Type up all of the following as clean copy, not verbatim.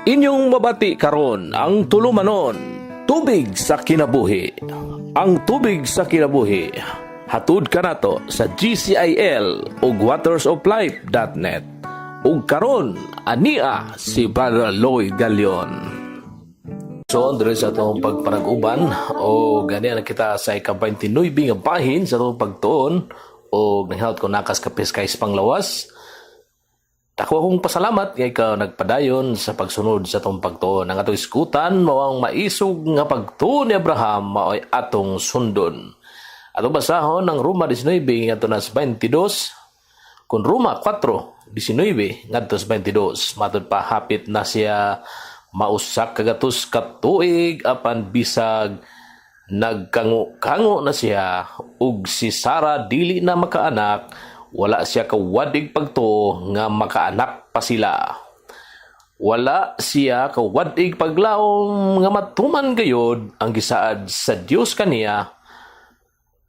Inyong mabati karon ang tulumanon, Tubig sa Kinabuhi. Ang Tubig sa Kinabuhi, hatud kanato sa GCIL ug watersoflife.net. Ug karon ania si Brother Lloyd Galion. So, diri sa atong pagpanag-uban o ganiya na kita sa ika-29 nga bahin sa atong pagtuon o nangihawat ko nakas kapis kay panglawas. Dako akong pasalamat nga ikaw nagpadayon sa pagsunod sa atong pagtuon. Ang atong iskutan mao ang maisog nga pagtuo ni Abraham, mao'y atong sundon. Atong basahon ang Roma 19 ngadto na sa 22, kun Roma 4:19 ngadto sa 22. Matud pa, hapit na siya mausa ka gatos ka tuig, apan bisag nagkango-kango na siya ug si Sara dili na makaanak, wala siya kawad-ig pagtuo nga makaanak pa sila. Wala siya kawad-ig paglaom nga matuman gayod ang gisaad sa Dios kaniya,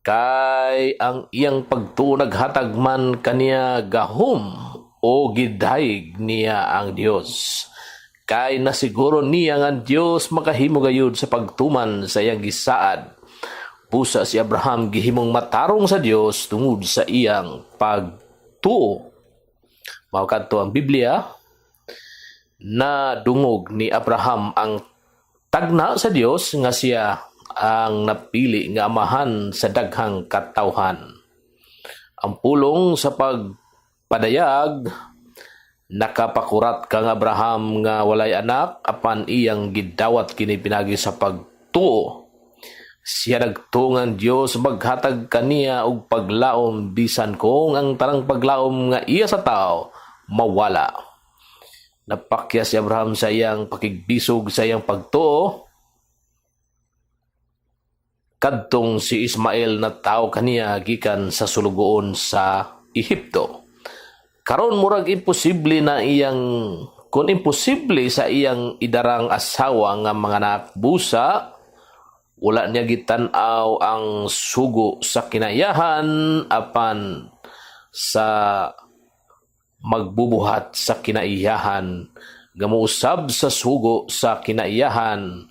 kay ang iyang pagtuo naghatag man kaniya gahom o gidayeg niya ang Dios. Kay nasiguro niya nga ang Dios makahimo gayud sa pagtuman sa iyang gisaad. Busa si Abraham gihimong matarong sa Dios tungod sa iyang pagtuo. Mao kadto ang Biblia na dungog ni Abraham ang tagna sa Dios nga siya ang napili nga amahan sa daghang katawhan. Ang pulong sa pagpadayag, nakapakurat kang Abraham nga walay anak, apan iyang gidawat kini pinagi sa pagtuo. Siya nagtuo nga ang Dios maghatag kaniya og paglaom bisan kung ang tanang paglaom nga iya sa tao mawala. Napakya si Abraham sa iyang pakigbisog sa iyang pagtuo kadtong si Ismael na tao kaniya gikan sa sulugoon sa Ehipto. Karon murag imposible na iyang kung imposible sa iyang idarang asawa nga manganak, busa wala niya gitan-aw ang sugo sa kinaiyahan apan sa magbubuhat sa kinaiyahan nga mousab sa sugo sa kinaiyahan.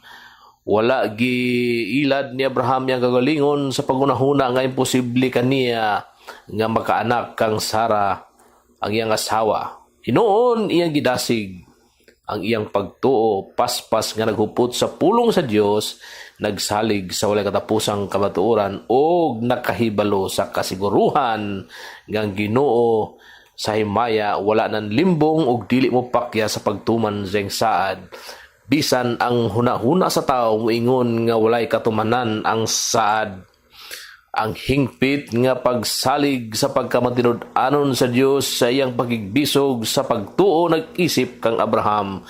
Wala giilad ni Abraham iyang kagalingon sa pagunahuna nga imposible kaniya nga makaanak kang Sara ang iyang asawa. Hinuon iyang gidasig ang iyang pagtuo, paspas nga naghupot sa pulong sa Dios, nagsalig sa walay katapusang kamatuoran og nakahibalo sa kasiguruhan nga ang Ginoo sa himaya wala nan limbong ug dili mo pakya sa pagtuman sa iyang saad bisan ang hunahuna sa tao moingon nga walay katumanan ang saad. Ang hingpit nga pagsalig sa pagkamatinud-anon sa Dios sa iyang pakigbisog sa pagtuo nag-isip kang Abraham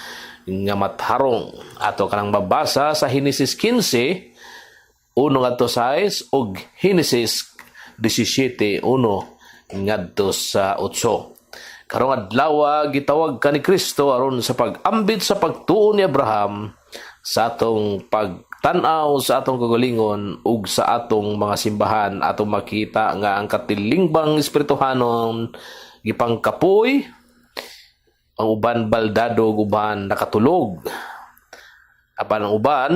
nga matarong. Ato kanang mabasa sa Henesis 15:1 ngadto 6 ug Henesis 17:1 ngadto sa 8. Karong adlaw, gitawag ka ni Kristo aron sa pag-ambit sa pagtuo ni Abraham sa atong pagtan-aw sa atong kagalingon ug sa atong mga simbahan, atong makita nga ang katilingbang espirituhanon gipangkapoy, ang uban baldado ug uban nakatulog, apan ang uban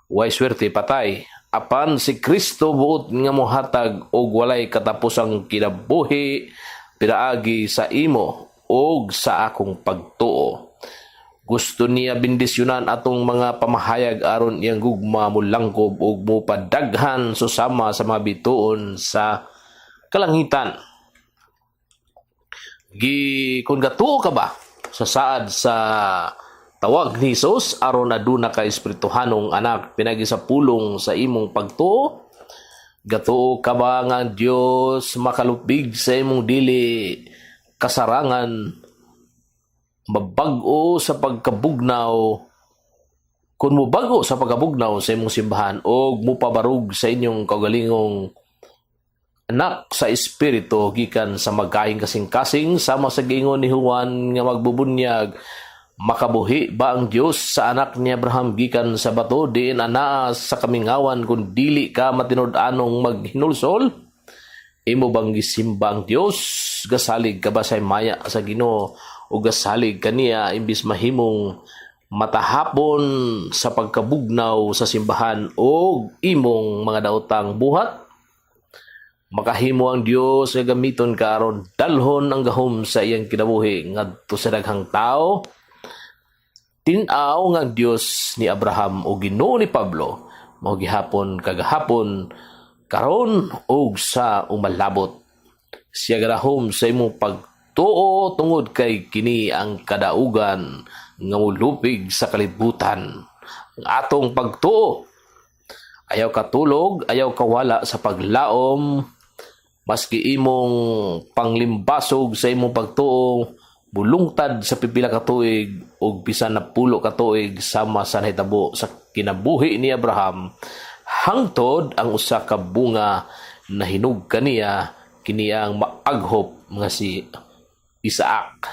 way swerte, patay, apan si Kristo buot nga mohatag og walay katapusang kinabuhi pinaagi sa imo og sa akong pagtuo. Gusto niya bendisyonan atong mga pamahayag aron iyang gugma mulangkob ug mupadaghan susama sa mga bituon sa kalangitan. Gi kung gatuo ka ba sa saad sa tawag ni Jesus aron aduna ka espirituhanong anak pinagi sa pulong sa imong pagtuo? Gatuo ka ba nga ang Dios makalupig sa imong dili kasarangan, mabag-o sa pagkabugnaw kung mobago sa pagkabugnaw sa imong simbahan og mupabarog sa inyong kaugalingong anak sa espiritu gikan sa magahing kasing-kasing, sama sa giingon ni Juan nga magbubunyag, "Makabuhi ba ang Dios sa anak ni Abraham gikan sa bato diin anaa sa kamingawan kung dili ka matinud-anong maghinulsol?" Imo bang gisimba ang Dios? Gasalig ka ba sa himaya sa Ginoo? ug gasalig kaniya imbis mahimong matahapon sa pagkabugnaw sa simbahan o imong mga daotang buhat? Makahimo ang Dios nga gamiton ka aron dalhon ang gahom sa iyang kinabuhi ngadto sa daghang tao. Tin-aw nga ang Dios ni Abraham o Ginoo ni Pablo mao gihapon kagahapon, karon ug sa umalabot. Siya garahom sa imong pagtuo tungod kay kini ang kadaugan nga molupig sa kalibutan, ang atong pagtuo. Ayaw katulog, ayaw kawala sa paglaom, maski imong panglimbasog sa imong pagtuo bulungtad sa pipila ka tuig ug bisan na pulo ka tuig, sama sa nahitabo sa kinabuhi ni Abraham hangtod ang usa ka bunga nahinog kaniya, kini ang maaghop nga si Isaac.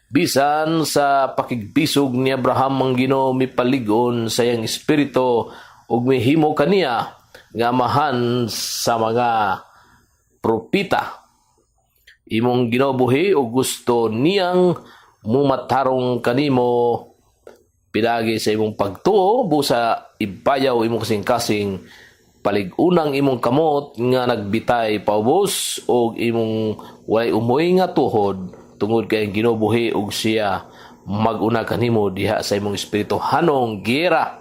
Bisan sa pakigbisog ni Abraham, ang Ginoo mipalig-on sa iyang espiritu ug mihimo kaniya nga amahan sa mga propita. Imong Ginoo buhi ug gusto niyang mumatarong kanimo pinaagi sa imong pagtuo. Busa ibayaw imong kasing-kasing, palig-unang imong kamot nga nagbitay paubos ug imong walay umoy nga tuhod, tungod kay ang Ginoo buhi ug siya mag-una kanimo diha sa imong espirituhanong giyera.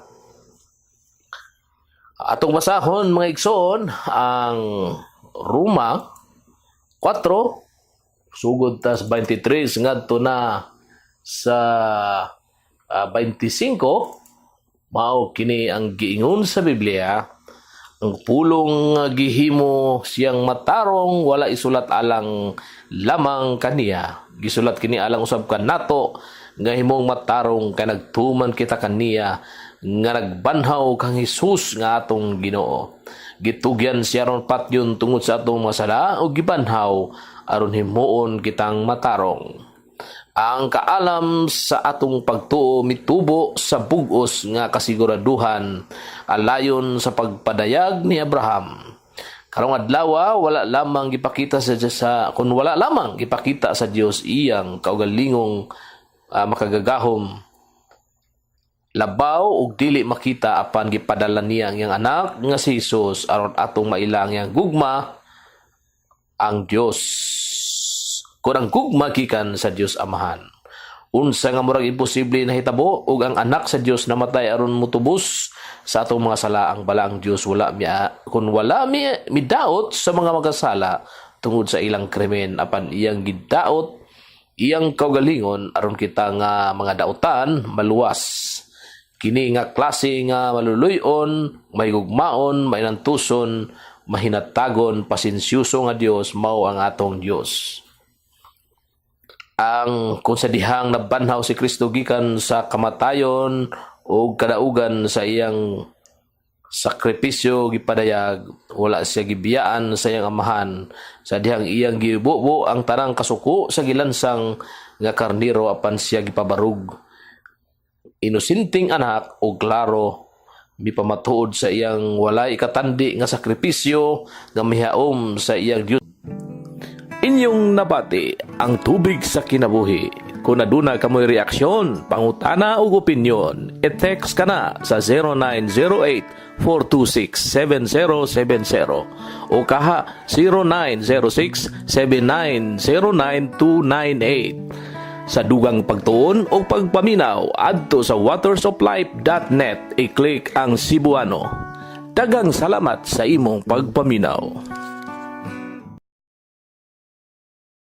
Atong basahon, mga igsoon, ang Roma 4, sugod tas 23 ngadto na sa 25. Mao kini ang giingon sa Biblia: "Ang pulong nga gihimo siyang matarong wala isulat alang lamang kaniya. Gisulat kini alang usab kanato nga himong matarong kay nagtuman kita kaniya nga nagbanhaw kang Hesus nga atong Ginoo. Gitugyan siya aron patyon tungod sa atong mga sala ug gibanhaw aron himuon kitang matarong." Ang kaalam sa atong pagtuo mitubo sa bugos nga kasiguraduhan alayon sa pagpadayag ni Abraham. Karong adlaw, wala lamang gipakita sa kun wala lamang gipakita sa Dios iyang kaugalingong makagagahom, labaw ug dili makita, apan gipadala niya ang iyang anak nga si Jesus aron atong maila ang iyang gugma, ang Dios, kun ang gugma gikan sa Dios Amahan. Unsa nga murag imposible nahitabo ug ang anak sa Dios namatay aron mutubos sa atong mga sala? Ang balaang Dios wala mi kun wala mi midaot sa mga magasala tungod sa ilang krimen, apan iyang gidaot iyang kaugalingon aron kita nga mga dautan maluwas. Kini nga klase nga maluluy-on, mahigugmaon, mainantuson, mahinatagon, pasensyoso nga Dios mao ang atong Dios. Ang kung sa dihang nabanhaw si Kristo gikan sa kamatayon o kadaugan sa iyang sakripisyo gipadayag, wala siya gibiyaan sa iyang Amahan sa dihang iyang gibubo ang tanang kasuko sa gilansang nga karniro, apan siya gipabarug inosenteng anak o klaro mipamatuod sa iyang walay katandi nga sakripisyo nga mihaom sa iyang Dios. Inyong nabati ang Tubig sa Kinabuhi. Kung aduna kamoy reaksyon, pangutana ug opinyon, i-text ka na sa 0908-426-7070 o kaha 0906-7909298. Sa dugang pagtuon o pagpaminaw, adto sa watersoflife.net, i-click ang Cebuano. Daghang salamat sa imong pagpaminaw.